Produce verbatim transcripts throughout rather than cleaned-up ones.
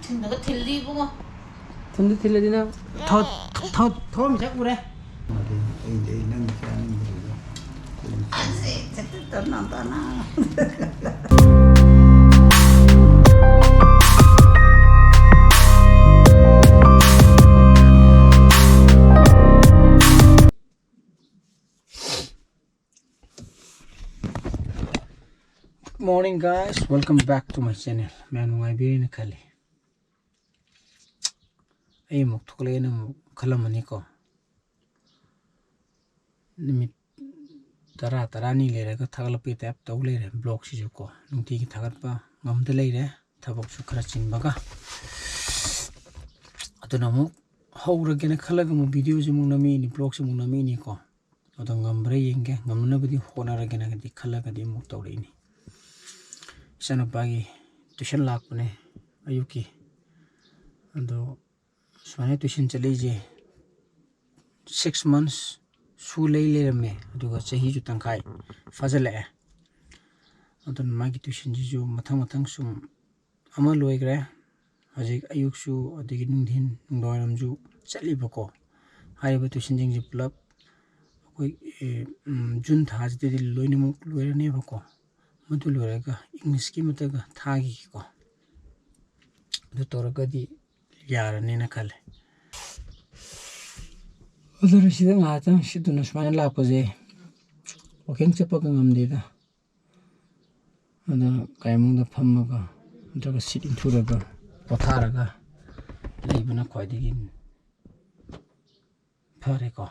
ꯊꯤꯟꯗꯒ ꯊꯤꯜꯂꯤ ꯏꯕꯨꯡꯉꯣ꯫ ꯊꯤꯟꯗ ꯊꯤꯜꯂꯗꯤ ꯅꯪ ꯊꯣ-, ꯊꯣ-, ꯊꯣ-, ꯊꯣꯛꯑꯝꯁꯦ ꯎꯔꯦ꯫ ꯑꯗꯩ ꯑꯩꯗꯤ ꯑꯩ ꯅꯪ ꯆꯥꯅꯤꯡꯗ꯭ꯔꯦꯗ꯫ ꯑꯁ, ꯆꯠꯇ ꯇꯅ ꯇꯅ꯫ Good morning, guys. Welcome back to my channel. ꯃꯌꯥꯝ ꯅꯨꯡꯉꯥꯏꯕꯤꯔꯦꯅ ꯈꯜꯂꯤ꯫ ꯑꯩ ꯑꯃꯨꯛ ꯊꯣꯛꯂꯛꯑꯦꯅ ꯑꯃꯨꯛ ꯈꯜꯂꯝꯃꯅꯤꯀꯣ꯫ ꯅꯨꯃꯤꯠ ꯇꯔꯥ, ꯇꯔꯥꯅꯤ ꯂꯩꯔꯒ ꯊꯥꯒꯠꯂꯛꯄꯒꯤ type ꯇꯧ ꯂꯩꯔꯦ vlogꯁꯤꯁꯨ ꯀꯣ꯫ ꯅꯨꯡꯇꯤꯒꯤ ꯊꯥꯒꯠꯄ ꯉꯝꯗ ꯂꯩꯔꯦ, ꯊꯕꯛꯁꯨ ꯈꯔ ꯆꯤꯟꯕꯒ꯫ ꯑꯗꯨꯅ ꯑꯃꯨꯛ ꯍꯧꯔꯒꯦꯅ ꯈꯜꯂꯒ ꯑꯃꯨꯛ videoꯁꯤ ꯑꯃꯨꯛ ꯅꯝꯃꯛꯏꯅꯤ, vlogꯁꯤ ꯑꯃꯨꯛ ꯅꯝꯃꯛꯏꯅꯤꯀꯣ꯫ ꯑꯗꯣ ꯉꯝꯕ꯭ꯔꯥ ꯌꯦꯡꯒꯦ, ꯉꯝꯅꯕꯗꯤ ꯍꯣꯠꯅꯔꯒꯦꯅꯗꯤ ꯈꯜꯂꯒꯗꯤ ꯑꯃꯨꯛ ꯇꯧꯔꯛꯏꯅꯤ꯫ ꯏꯆꯥꯅꯨꯄꯥꯒꯤ tuition ꯂꯥꯛꯄꯅꯦ ꯑꯌꯨꯛꯀꯤ꯫ ꯑꯗꯣ ꯁꯨꯃꯥꯏꯅ tuition ꯆꯠꯂꯛꯏꯁꯦ six months ꯁꯨ ꯂꯩ ꯂꯩꯔꯝꯃꯦ, ꯑꯗꯨꯒ ꯆꯍꯤꯁꯨ ꯇꯪꯈꯥꯏ ꯐꯥꯖꯤꯜꯂꯛꯑꯦ꯫ ꯑꯗꯨꯅ ꯃꯥꯒꯤ tuitionꯁꯤꯁꯨ ꯃꯊꯪ ꯃꯊꯪ ꯁꯨꯝ ꯑꯃ ꯂꯣꯏꯈ꯭ꯔꯦ꯫ ꯍꯧꯖꯤꯛ ꯑꯌꯨꯛꯁꯨ, ꯑꯗꯒꯤ ꯅꯨꯡꯊꯤꯟ, ꯅꯨꯡꯗꯥꯡꯋꯥꯏꯔꯝꯁꯨ ꯆꯠꯂꯤꯕꯀꯣ꯫ ꯍꯥꯏꯔꯤꯕ tuitionꯁꯤꯡꯁꯦ ꯄꯨꯂꯞ ꯑꯩꯈꯣꯏ, ꯑꯦ, ꯎꯝ, June ꯊꯥꯁꯤꯗꯗꯤ ꯂꯣꯏꯅꯃꯛ ꯂꯣꯏꯔꯅꯦꯕꯀꯣ꯫ ꯃꯗꯨ ꯂꯣꯏꯔꯒ Englishꯀꯤ ꯑꯃꯠꯇꯒ ꯊꯥꯈꯤꯒꯦꯀꯣ꯫ ꯑꯗꯨ ꯇꯧꯔꯒꯗꯤ ꯌꯥꯔꯅꯦꯅ ꯈꯜꯂꯦ꯫ ꯑꯗꯨꯅ ꯁꯤꯗ ꯉꯥꯏꯍꯥꯛꯇꯪ ꯁꯤꯠꯇꯨꯅ ꯁꯨꯃꯥꯏꯅ ꯂꯥꯛꯄꯁꯦ walking ꯆꯠꯄꯒ ꯉꯝꯗꯦꯗ꯫ ꯑꯗꯨꯅ ꯀꯥꯏꯃꯪꯗ ꯐꯝꯃꯒ ꯅꯠꯇ꯭ꯔꯒ seat ꯏꯟꯊꯨꯔꯒ ꯄꯣꯊꯥꯔꯒ ꯂꯩꯕꯅ ꯈ꯭ꯋꯥꯏꯗꯒꯤ ꯐꯔꯦꯀꯣ꯫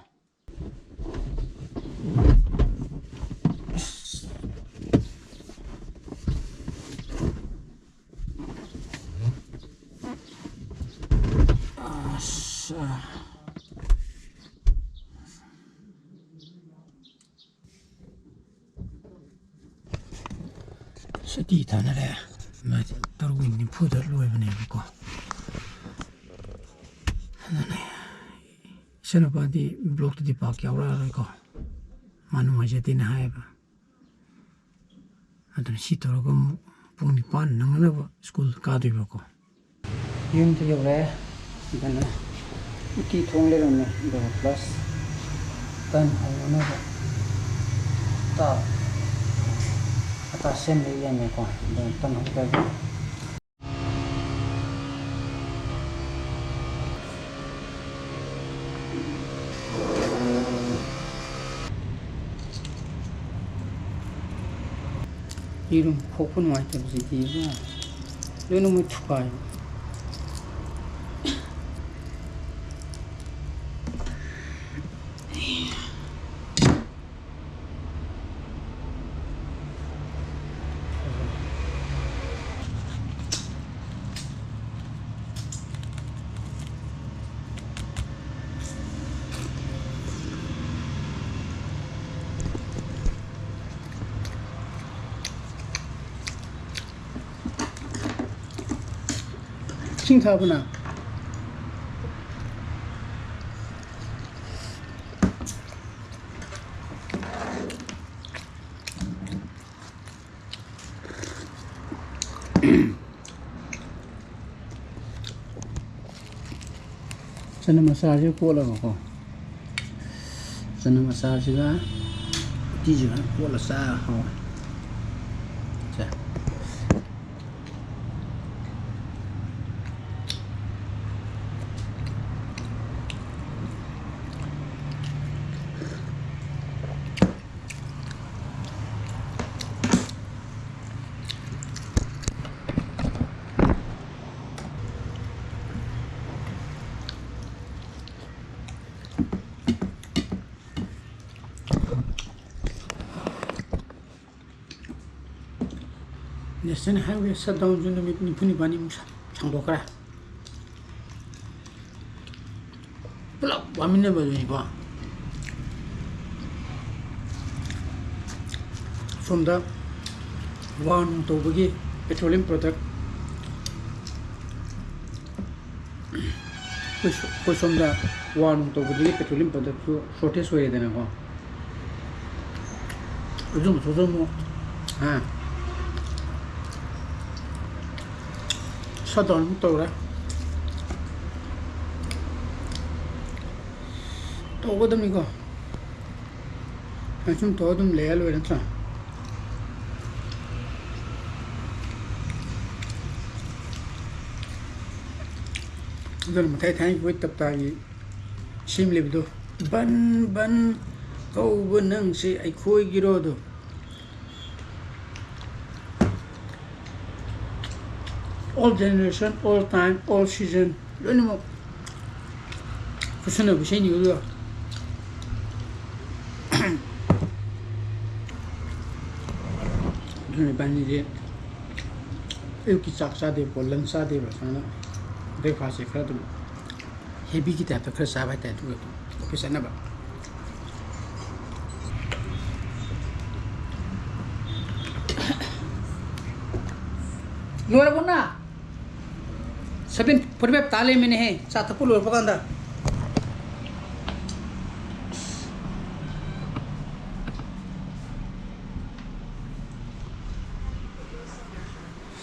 ꯑꯁ꯫ ꯁꯨꯇꯤ ꯊꯥꯅꯔꯦ꯫ ꯃꯥꯗꯤ ꯇꯔꯨꯛ ꯅꯤꯐꯨꯗ ꯂꯣꯏꯕꯅꯦꯕꯀꯣ꯫ ꯑꯗꯨꯅꯦ꯫ ꯏꯆꯥꯅꯨꯄꯥꯗꯤ vlogꯇꯗꯤ ꯄꯥꯛ ꯌꯥꯎꯔꯛꯑꯔꯣꯏꯀꯣ꯫ ꯃꯥ ꯅꯨꯡꯉꯥꯏꯖꯗꯦꯅ ꯍꯥꯏꯌꯦꯕ꯫ ꯑꯗꯨꯅ ꯁꯤ ꯇꯧꯔꯒ ꯑꯃꯨꯛ ꯄꯨꯡ ꯅꯤꯄꯥꯟ ꯅꯪꯅꯅꯕ school ꯀꯥꯗꯣꯏꯕꯀꯣ꯫ ꯌꯨꯝꯗ ꯌꯧꯔꯦ꯫ ꯑꯗꯨꯅ ꯎꯇꯤ ꯊꯣꯡ ꯂꯩꯔꯝꯃꯦ, ꯑꯗꯨꯒ plus ꯇꯟ ꯍꯧꯅꯅꯕ ꯆꯥꯛ ꯑꯇꯥ ꯁꯦꯝ ꯂꯩꯔꯝꯃꯦꯀꯣ꯫ ꯑꯗꯨꯒ ꯇꯟ ꯍꯧꯗ꯭ꯔꯗꯤ ꯌꯦꯔꯨꯝ ꯈꯣꯛꯄ ꯅꯨꯡꯉꯥꯏꯇꯕꯁꯤꯗꯤ ꯏꯕꯨꯡꯉꯣ, ꯂꯣꯏꯅꯃꯛ ꯊꯨꯒꯥꯏꯕ꯫ ꯏꯁꯤꯡ ꯊꯥꯕꯅ꯫ ꯆꯅꯝ ꯑꯆꯥꯔꯁꯦ ꯀꯣꯠꯂꯒꯀꯣ, ꯆꯅꯝ ꯑꯆꯥꯔꯁꯤꯒ ꯎꯇꯤꯁꯤꯒ ꯀꯣꯠꯂ ꯆꯥꯔ ꯍꯥꯎꯋꯦ꯫ ꯁꯦ꯫ National highway shutdownꯁꯨ ꯅꯨꯃꯤꯠ ꯅꯤꯐꯨ ꯅꯤꯄꯥꯜꯅꯤꯃꯨꯛ ꯁꯥ-, ꯁꯥꯡꯗꯣꯛꯈ꯭ꯔꯦ꯫ ꯄꯨꯂꯞ ꯋꯥꯃꯤꯟꯅꯕꯗꯨꯅꯤꯀꯣ꯫ ꯁꯣꯝꯗ ꯋꯥꯔ ꯅꯨꯡ ꯇꯧꯕꯒꯤ petroleum product, ꯑꯩꯈꯣꯏ ꯁꯣ-, ꯑꯩꯈꯣꯏ ꯁꯣꯝꯗ ꯋꯥꯔ ꯅꯨꯡ ꯇꯧꯕꯗꯒꯤ petroleum productꯁꯨ shortage ꯑꯣꯏꯔꯦꯗꯅꯀꯣ꯫ ꯑꯗꯨꯝ ꯁꯣꯝꯗ ꯑꯃꯨꯛ, ꯍꯥ, shutdown ꯑꯃꯨꯛ ꯇꯧꯔꯦ꯫ ꯇꯧꯒꯗꯕꯅꯤꯀꯣ꯫ ꯁꯨꯃꯥꯏꯅ ꯁꯨꯝ ꯇꯧꯔ ꯑꯗꯨꯝ ꯂꯩꯔ ꯂꯣꯏꯔꯦ ꯅꯠꯇ꯭ꯔꯥ? ꯑꯗꯨꯅ ꯃꯊꯥꯏ ꯊꯥꯏꯅ ꯑꯩꯈꯣꯏ ꯇꯞꯇꯥꯒꯤ ꯁꯦꯝꯂꯤꯕꯗꯣ, "ꯕꯟ ꯕꯟ ꯀꯧꯕ ꯅꯪꯁꯦ ꯑꯩꯈꯣꯏꯒꯤꯔꯣ?" ꯑꯗꯣ, all generation, all time, all season, ꯂꯣꯏꯅꯃꯛ ꯆꯨꯁꯟꯅꯕ ꯏꯁꯩꯅꯤ ꯑꯗꯨꯗꯣ꯫ ꯑꯗꯨꯅ ꯏꯕꯥꯅꯤꯁꯦ ꯑꯌꯨꯛꯀꯤ ꯆꯥꯛ ꯆꯥꯗꯦꯕꯀꯣ, lunch ꯆꯥꯗꯦꯕ꯫ ꯁꯨꯃꯥꯏꯅ breakfastꯁꯦ ꯈꯔ ꯑꯗꯨꯝ heavyꯒꯤ typeꯇ ꯈꯔ ꯆꯥꯕ ꯍꯥꯏꯇꯥꯔꯦ, ꯑꯗꯨꯒ ꯑꯗꯨꯝ office ꯆꯠꯅꯕ꯫ ꯂꯣꯏꯔꯕꯣ ꯅ? Seven forty five ꯇꯥ ꯂꯩꯔꯝꯃꯦꯅꯦꯍꯦ, ꯆꯥ ꯊꯛꯄ ꯂꯣꯏꯔꯛꯄ ꯀꯥꯟꯗ꯫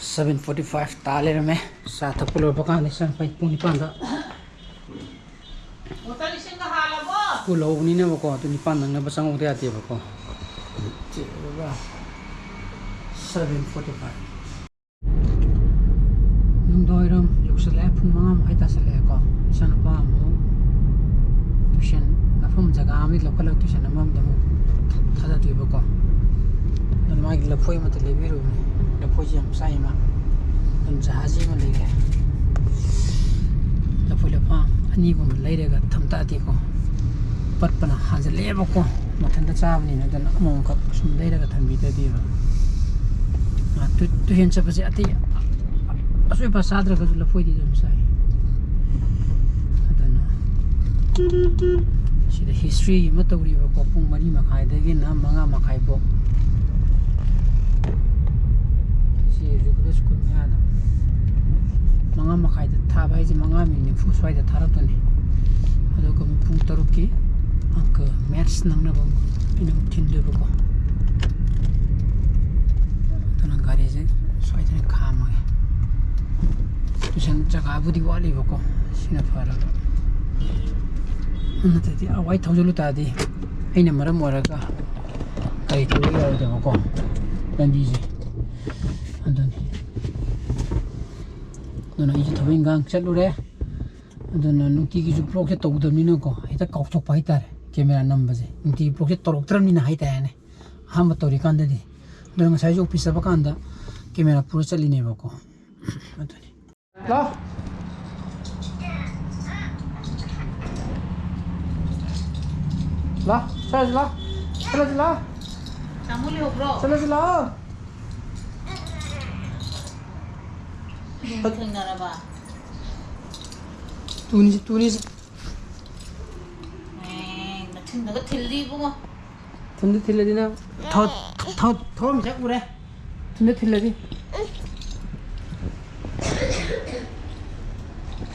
Seven forty five ꯇꯥ ꯂꯩꯔꯝꯃꯦ꯫ ꯆꯥ ꯊꯛꯄ ꯂꯣꯏꯔꯛꯄ ꯀꯥꯟꯗ ꯆꯪꯉꯛꯄ ꯄꯨꯡ ꯅꯤꯄꯥꯟꯗ꯫ ꯁ꯭ꯀꯨꯜ ꯍꯧꯕꯅꯤꯅꯕꯀꯣ, ꯑꯗꯨ ꯅꯤꯄꯥꯟ ꯅꯪꯅꯕ ꯆꯪꯍꯧꯗ ꯌꯥꯗꯦꯕꯀꯣ꯫ Seven forty five꯫ ꯅꯨꯡꯗꯥꯡꯋꯥꯏꯔꯝ ꯌꯧꯁꯜꯂꯛꯑꯦ, ꯄꯨꯡ ꯃꯉꯥ ꯃꯈꯥꯏ ꯇꯥꯁꯜꯂꯛꯑꯦꯀꯣ꯫ ꯏꯆꯥꯅꯨꯄꯥ ꯑꯃꯨꯛ tuition ꯃꯐꯝ ꯖꯒꯥ ꯑꯃꯗꯒꯤ ꯂꯧꯈꯠꯂꯒ tuition ꯑꯃꯗ ꯑꯃꯨꯛ ꯊꯥꯗꯗꯣꯏꯕꯀꯣ꯫ ꯑꯗꯨꯅ ꯃꯥꯒꯤ ꯂꯐꯣꯏ ꯑꯃꯠꯇ ꯂꯩꯕꯤꯔꯨꯕꯅꯦ꯫ ꯂꯐꯣꯏꯁꯦ ꯌꯥꯝ ꯆꯥꯏ ꯃꯥ꯫ ꯑꯗꯨꯝ ꯖꯍꯥꯖꯤ ꯑꯃ ꯂꯩꯔꯦ꯫ ꯂꯐꯣꯏ ꯂꯐꯥꯡ ꯑꯅꯤꯒꯨꯝꯕ ꯂꯩꯔꯒ ꯊꯝ ꯇꯥꯔꯗꯤꯀꯣ, ꯄꯠꯄꯅ ꯍꯥꯟꯖꯜꯂꯛꯑꯦꯕꯀꯣ꯫ ꯃꯊꯟꯇ ꯆꯥꯕꯅꯤꯅ, ꯑꯗꯨꯅ ꯑꯃꯃꯝꯈꯛ ꯁꯨꯝ ꯂꯩꯔꯒ ꯊꯝꯕꯤꯗ꯭ꯔꯗꯤꯕ꯫ ꯃꯥ ꯇꯨ-, tuition ꯆꯠꯄꯁꯦ ꯑꯇꯩ ꯑꯆꯣꯏ ꯑꯄꯥ ꯆꯥꯗ꯭ꯔꯒꯁꯨ ꯂꯐꯣꯏꯗꯤ ꯑꯗꯨꯝ ꯆꯥꯏ꯫ ꯑꯗꯨꯅ ꯁꯤꯗ history ꯑꯃ ꯇꯧꯔꯤꯕꯀꯣ, ꯄꯨꯡ ꯃꯔꯤ ꯃꯈꯥꯏꯗꯒꯤꯅ ꯃꯉꯥ ꯃꯈꯥꯏꯐꯥꯎ꯫ ꯁꯤ regular ꯁ꯭ꯀꯨꯜ ꯃꯌꯥꯗ ꯃꯉꯥ ꯃꯈꯥꯏꯗ ꯊꯥꯕ ꯍꯥꯏꯁꯦ ꯃꯉꯥ ꯃꯤꯅꯤꯠ ꯅꯤꯐꯨ ꯁ꯭ꯋꯥꯏꯗ ꯊꯥꯔꯛꯇꯣꯏꯅꯤ꯫ ꯑꯗꯨꯒ ꯄꯨꯡ ꯇꯔꯨꯛꯀꯤ ꯑꯪꯀ maths ꯅꯪꯅꯕ ꯑꯃꯨꯛ ꯑꯩꯅ ꯑꯃꯨꯛ ꯊꯤꯟꯗꯣꯏꯕꯀꯣ꯫ ꯑꯗꯨꯅ ꯒꯥꯔꯤꯁꯦ ꯁ꯭ꯋꯥꯏꯗ ꯈꯥꯝꯃꯒꯦ꯫ Tuition ꯖꯒꯥꯕꯨꯗꯤ ꯋꯥꯠꯂꯤꯕꯀꯣ, ꯁꯤꯅ ꯐꯔꯕ꯫ ꯅꯠꯇ꯭ꯔꯗꯤ ꯑꯥ ꯋꯥꯏ ꯊꯧꯖꯤꯜꯂꯨ ꯇꯥꯔꯗꯤ ꯑꯩꯅ ꯃꯔꯝ ꯑꯣꯏꯔꯒ ꯒꯥꯔꯤ ꯊꯧꯕ ꯌꯥꯔꯣꯏꯗꯕꯀꯣ ꯂꯝꯕꯤꯁꯦ꯫ ꯑꯗꯨꯅꯤ꯫ ꯑꯗꯨꯅ ꯑꯩꯁꯨ ꯊꯕꯛ ꯏꯪꯈꯥꯡ ꯆꯠꯂꯨꯔꯦ꯫ ꯑꯗꯨꯅ ꯅꯨꯡꯇꯤꯒꯤꯁꯨ vlogꯁꯦ ꯇꯧꯗꯕꯅꯤꯅꯀꯣ, ꯍꯦꯛꯇ ꯀꯥꯎꯊꯣꯛꯄ ꯍꯥꯏꯇꯥꯔꯦ꯫ Camera ꯅꯝꯕꯁꯦ ꯅꯨꯡꯇꯤꯒꯤ vlogꯁꯦ ꯇꯧꯔꯛꯇ꯭ꯔꯕꯅꯤꯅ ꯍꯥꯏꯇꯥꯔꯦꯅꯦ꯫ ꯑꯍꯥꯟꯕ ꯇꯧꯔꯤꯀꯥꯟꯗꯗꯤ꯫ ꯑꯗꯨꯅ ꯉꯁꯥꯏꯁꯨ office ꯆꯠꯄ ꯀꯥꯟꯗ camera ꯄꯨꯔ ꯆꯠꯂꯤꯅꯦꯕꯀꯣ꯫ ꯑꯗꯨꯅꯤ꯫ ꯂꯥꯎ꯫ ꯂꯥꯎ, ꯆꯠꯂꯁꯤ ꯂꯥꯎ꯫ ꯆꯠꯂꯁꯤ ꯂꯥꯎ꯫ ꯇꯥꯃꯣ ꯂꯩꯍꯧꯕ꯭ꯔꯣ? ꯆꯠꯂꯁꯤ ꯂꯥꯎ꯫ ꯊꯦꯡꯅꯔꯕ? ꯇꯨꯅꯤꯁꯤ, ꯇꯨꯅꯤꯁꯤ꯫ ꯑꯦ, ꯃꯊꯨꯟꯗꯒ ꯊꯤꯜꯂꯤ ꯏꯕꯨꯡꯉꯣ꯫ ꯊꯨꯟꯗ ꯊꯤꯜꯂꯗꯤ ꯅꯪ ꯊꯥꯎ, ꯊꯥꯎ, ꯊꯥꯎ ꯑꯃ ꯍꯦꯛ ꯎꯔꯦ꯫ ꯊꯨꯟꯗ ꯊꯤꯜꯂꯗꯤ꯫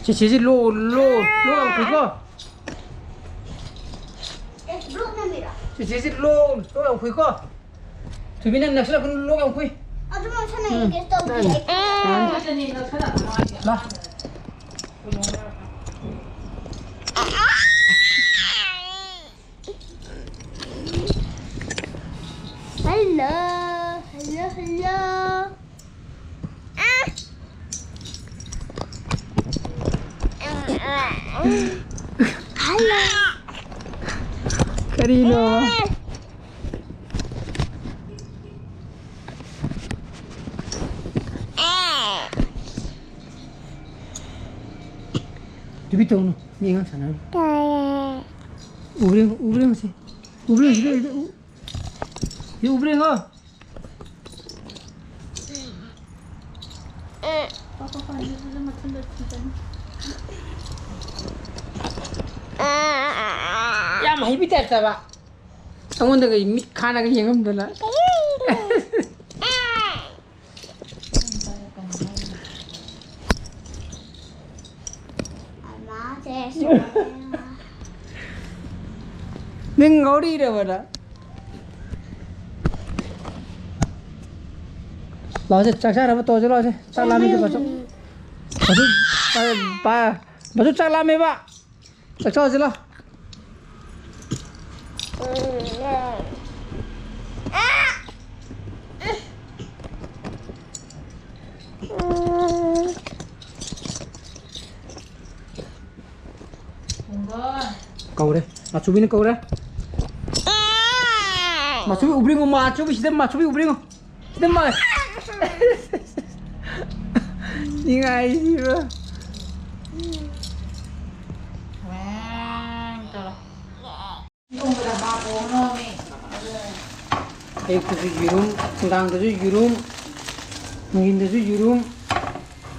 ꯆꯦꯆꯦꯁꯤ ꯂꯣ, ꯂꯣ, ꯂꯣ ꯌꯥꯝ ꯈꯨꯏꯀꯣ꯫ ꯑꯦ, ꯕ꯭ꯂꯣꯛ ꯅꯝꯃꯤꯔꯣ? ꯆꯦꯆꯦꯁꯤ ꯂꯣ, ꯂꯣ ꯌꯥꯝ ꯈꯨꯏꯀꯣ꯫ ꯊꯣꯏꯕꯤ, ꯅꯪ ꯅꯛꯁꯤꯜꯂꯛꯀꯅꯨ, ꯂꯣꯛ ꯌꯥꯝ ꯈꯨꯏ꯫ ꯑꯗꯨꯝ ꯅꯛꯁꯤꯜꯂꯛꯑꯦ, ꯎꯝ꯫ ꯀꯩꯁꯨ ꯇꯧꯗꯦ꯫ ꯎꯝ꯫ ꯂꯥ꯫ Hello, hello, hello. Hello. ꯀꯔꯤꯅꯣ? ꯇꯨꯕꯤ ꯇꯧꯅꯨ, ꯃꯤ ꯑꯉꯥꯡ ꯁꯥꯟꯅꯔꯤ꯫ ꯎꯕ꯭ꯔꯦ, ꯎꯕ꯭ꯔꯦ ꯃꯁꯤ꯫ ꯎꯕ꯭ꯔꯦ, ꯎꯕ꯭ꯔꯦ, ꯎꯕ꯭ꯔꯦ, ꯎ-, ꯁꯤ ꯎꯕ꯭ꯔꯦ ꯉꯣ꯫ ꯌꯥꯝ ꯍꯩꯕꯤ ꯇꯥꯏꯞꯇꯕ꯫ ꯑꯩꯉꯣꯟꯗꯒ ꯃꯤꯠ ꯈꯥꯅꯒ ꯌꯦꯡꯉꯝꯗꯅ꯫ ꯅꯪ ꯉꯥꯎꯔꯤꯔꯕ ꯅꯪ? ꯂꯥꯛꯑꯣꯁꯦ, ꯆꯥꯛ ꯆꯥꯅꯕ ꯇꯧꯔꯁꯦ, ꯂꯥꯛꯑꯣꯁꯦ꯫ ꯆꯥꯛ ꯂꯥꯝꯃꯦ, ꯕꯥꯆꯧ꯫ ꯕꯥꯆꯧ, ꯄꯥ-, ꯄꯥ-, ꯕꯥꯆꯧ, ꯆꯥꯛ ꯂꯥꯝꯃꯦꯕ꯫ ꯆꯥꯛ ꯆꯥꯔꯨꯁꯤ ꯂꯥꯎ꯫ ꯀꯧꯔꯦ꯫ ꯃꯥꯆꯨꯕꯤꯅ ꯀꯧꯔꯦ꯫ ꯃꯥꯆꯨꯕꯤ ꯎꯕ꯭ꯔꯤꯉꯣ, ꯃꯥꯆꯨꯕꯤ ꯁꯤꯗ, ꯃꯥꯆꯨꯕꯤ ꯎꯕ꯭ꯔꯤꯉꯣ꯫ ꯁꯤꯗ ꯃꯥ-, ꯅꯤꯡꯉꯥꯏꯁꯤꯕ꯫ ꯑꯌꯨꯛꯇꯁꯨ ꯌꯦꯔꯨꯝ, ꯅꯨꯡꯗꯥꯡꯗꯁꯨ ꯌꯦꯔꯨꯝ, ꯅꯨꯡꯊꯤꯟꯗꯁꯨ ꯌꯦꯔꯨꯝ꯫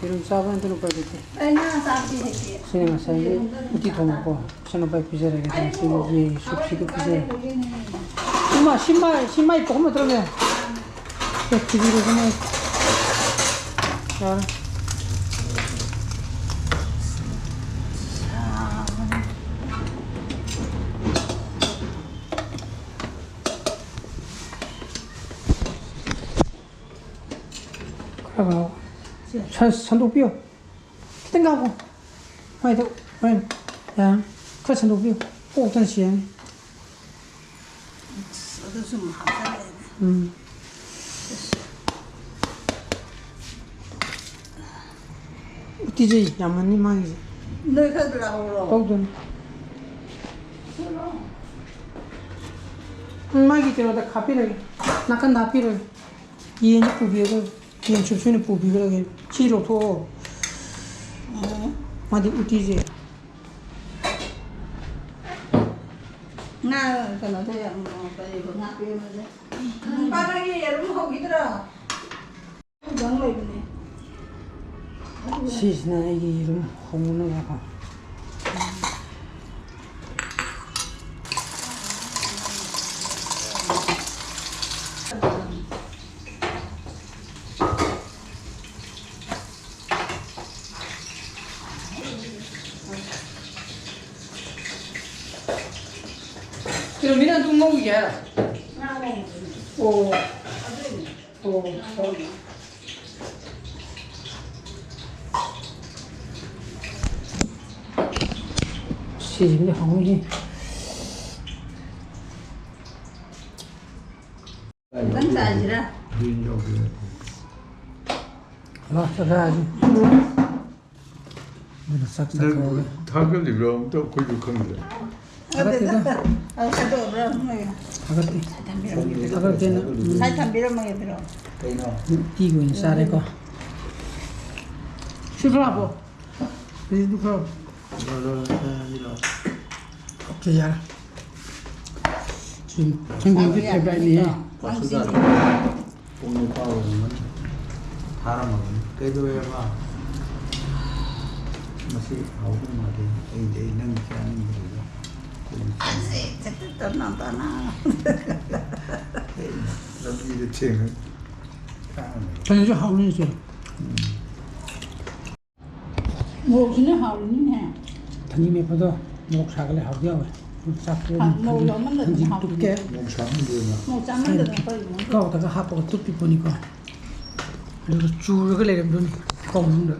ꯌꯦꯔꯨꯝ ꯆꯥꯕ ꯅꯠꯇꯅ ꯎꯄꯥꯏ ꯂꯩꯇꯦ꯫ ꯑꯩ ꯉꯥ ꯆꯥꯕꯗꯤ ꯍꯩꯇꯦ꯫ ꯁꯤꯅ ꯉꯁꯥꯏꯒꯤ ꯌꯦꯔꯨꯝꯗ ꯑꯗꯨꯝ ꯎꯇꯤ ꯆꯥ ꯊꯣꯡꯕꯀꯣ꯫ ꯆꯥ-, ꯏꯆꯟꯅꯨꯄꯥ ꯄꯤꯖꯔꯒꯦ꯫ ꯑꯩꯕꯨ ꯁꯤꯒꯤ ꯌꯦꯟꯒꯤ ꯁꯨꯞꯁꯤꯒ ꯄꯤꯖꯔꯒꯦ꯫ ꯍꯣꯔꯦꯟ ꯏꯃꯥ, ꯁꯤ ꯃꯥꯏ, ꯁꯤ ꯃꯥꯏ ꯄꯣꯛ ꯅꯠꯇ꯭ꯔꯅꯦ? ꯑꯦ, ꯊꯤꯕꯤꯔꯣ, ꯁꯤ ꯃꯥꯏ꯫ ꯌꯥꯔꯦ꯫ ꯈꯔ ꯈꯔ ꯁꯟ-, ꯁꯟꯗꯣꯛꯄꯤꯌꯣ꯫ ꯈꯤꯇꯪ ꯉꯥꯛꯈꯣ꯫ ꯃꯥꯏꯗꯣ ꯍꯣꯔꯦꯟ ꯌꯥꯔꯅꯤ꯫ ꯈꯔ ꯁꯟꯗꯣꯛꯄꯤꯌꯨ꯫ ꯄꯣꯛꯇꯅ ꯁꯤꯔꯅꯤ꯫ ꯑꯁ, ꯑꯗꯨꯁꯨ ꯑꯃꯨꯛ ꯍꯥꯞꯆꯜꯂꯛꯑꯦꯅꯦ꯫ ꯎꯝ꯫ ꯎꯇꯤꯁꯦ ꯌꯥꯝꯃꯟꯅꯤ ꯃꯥꯒꯤꯁꯦ꯫ ꯅꯣꯏ ꯈꯔ ꯂꯧꯍꯧꯔꯣ꯫ ꯇꯧꯗꯣꯏꯅꯤ꯫ ꯎꯝ, ꯃꯥꯒꯤ ꯀꯩꯅꯣꯗ ꯍꯥꯞꯄꯤꯔꯒꯦ꯫ ꯅꯥꯀꯟꯗ ꯍꯥꯞꯄꯤꯔꯒꯦ꯫ ꯌꯦꯟꯁꯦ ꯄꯨꯕꯤꯔꯒ, ꯌꯦꯟ ꯁꯨꯞꯁꯦ ꯑꯣꯏꯅ ꯄꯨꯕꯤꯈ꯭ꯔꯒꯦ꯫ ꯁꯤ ꯂꯧꯊꯣꯛꯑꯣ꯫ ꯎꯝ꯫ ꯃꯥꯗꯤ ꯎꯇꯤꯁꯦ꯫ ꯉꯥ ꯀꯩꯅꯣꯗ ꯌꯥꯝ ꯀꯔꯤꯕ ꯉꯥ ꯄꯦꯝꯃꯁꯦ꯫ ꯅꯨꯄꯥ ꯅꯪꯒꯤ ꯌꯦꯔꯨꯝ ꯍꯧꯈꯤꯗ꯭ꯔꯣ? ꯑꯗꯨꯗꯪ ꯂꯩꯕꯅꯦ꯫ ꯁꯤꯁꯤꯅ ꯑꯩꯒꯤ ꯌꯦꯔꯨꯝ ꯍꯧꯅꯅꯕꯀꯣ꯫ ꯀꯩꯅꯣ, ꯃꯤꯅ ꯑꯗꯨꯝ ꯉꯧꯒꯦ ꯍꯥꯏꯔꯣ? ꯉꯥ ꯉꯧꯕꯗꯨꯅꯦ꯫ ꯑꯣ꯫ ꯑꯗꯨꯏꯅꯦ꯫ ꯑꯣ, ꯍꯣꯏ꯫ ꯁꯤꯁꯤꯃꯗꯤ ꯍꯥꯎꯅꯤꯍꯦ꯫ ꯍꯥꯏꯁꯤꯔꯥ? ꯍꯌꯦꯡ ꯌꯥꯎꯒꯦ꯫ ꯂꯥꯛ ꯆꯠꯈ꯭ꯔꯦ ꯍꯥꯏꯁꯤ꯫ ꯑꯗꯨꯅ ꯆꯥꯛ ꯅꯪ ꯆꯥꯊꯣꯛꯑꯒ꯫ ꯊꯥꯒꯠꯂꯤꯕ꯭ꯔꯣ? ꯑꯝꯇ ꯑꯩꯈꯣꯏꯁꯨ ꯈꯪꯗ꯭ꯔꯦ꯫ ꯊꯥꯒꯠꯇꯦꯗ꯫ ꯑꯗꯨ ꯈꯥꯏꯗꯣꯛꯑꯕ꯭ꯔꯥ ꯅꯣꯏ? ꯊꯥꯒꯠꯇꯦ꯫ ꯊꯥꯒꯠꯇꯦꯅ꯫ ꯎꯝ꯫ ꯉꯁꯥꯏ ꯊꯝꯕꯤꯔꯝꯃꯒꯦ ꯄꯤꯔꯛꯑꯣ꯫ ꯀꯩꯅꯣ? ꯎꯇꯤꯒꯤ ꯑꯣꯏꯅ ꯆꯥꯔꯦꯀꯣ꯫ ꯁꯤ ꯈꯔ ꯍꯥꯞꯄꯣ꯫ ꯁꯤꯗꯨ ꯈꯔ꯫ ꯂꯣ, ꯂꯣ, ꯂꯣ, ꯂꯣ, ꯂꯣ꯫ ꯑꯣꯀꯦ, ꯌꯥꯔꯦ꯫ ꯁꯤ ꯆꯪꯒꯣꯝꯒꯤ ꯐꯦꯕ꯭ꯔꯥꯏꯠꯅꯤꯍꯦ꯫ ꯄꯨꯡ ꯅꯤꯄꯥꯜ ꯑꯣꯏꯔꯝꯒꯅꯤ꯫ ꯊꯥꯔꯝꯃꯕꯅꯤ꯫ ꯀꯩꯗꯧꯋꯦꯕ? ꯃꯁꯤ ꯍꯥꯎꯗꯧ ꯃꯥꯜꯂꯦ꯫ ꯑꯩꯗꯤ ꯑꯩ ꯅꯪ ꯆꯥꯅꯤꯡꯗ꯭ꯔꯦꯗ꯫ ꯑꯩ ꯑꯁꯤ ꯆꯠꯇ ꯇꯅ ꯇꯅ꯫ ꯑꯩ ꯂꯝꯕꯤꯗ ꯊꯦꯡꯅ ꯆꯥꯔꯝꯃꯦ꯫ ꯀꯩꯅꯣꯁꯨ ꯍꯥꯎꯅꯤ ꯁꯦ꯫ ꯎꯝ꯫ ꯃꯣꯔꯣꯛꯁꯤꯅ ꯍꯥꯎꯔꯤꯅꯤꯅꯦ꯫ ꯊꯥꯡꯖꯤꯡ ꯃꯦꯠꯄꯗꯣ ꯃꯣꯔꯣꯛ ꯁꯥꯒꯠꯂꯦ, ꯍꯥꯎꯗꯤ ꯍꯥꯎꯋꯦ꯫ ꯆꯥꯛꯇꯣ ꯍꯥ, ꯃꯣꯔꯣꯛ ꯌꯥꯎꯃꯟꯗꯗꯅ ꯊꯥꯡꯖꯤꯡ ꯍꯥꯎꯇꯦ꯫ ꯇꯨꯞꯀꯦ꯫ ꯃꯣꯔꯣꯛ ꯁꯥꯃꯟꯗꯦꯅ꯫ ꯃꯣꯔꯣꯛ ꯆꯥꯃꯟꯗꯗꯅ ꯑꯩꯈꯣꯏ ꯏꯃꯨꯡ ꯀꯥꯎꯗꯒ ꯍꯥꯞꯄꯒ ꯇꯨꯞꯄꯤ ꯄꯣꯠꯅꯤꯀꯣ꯫ ꯑꯗꯨꯒ ꯆꯨꯔꯒ ꯂꯩꯔꯝꯗꯣꯏꯅꯤ ꯀꯧ ꯃꯅꯨꯡꯗ꯫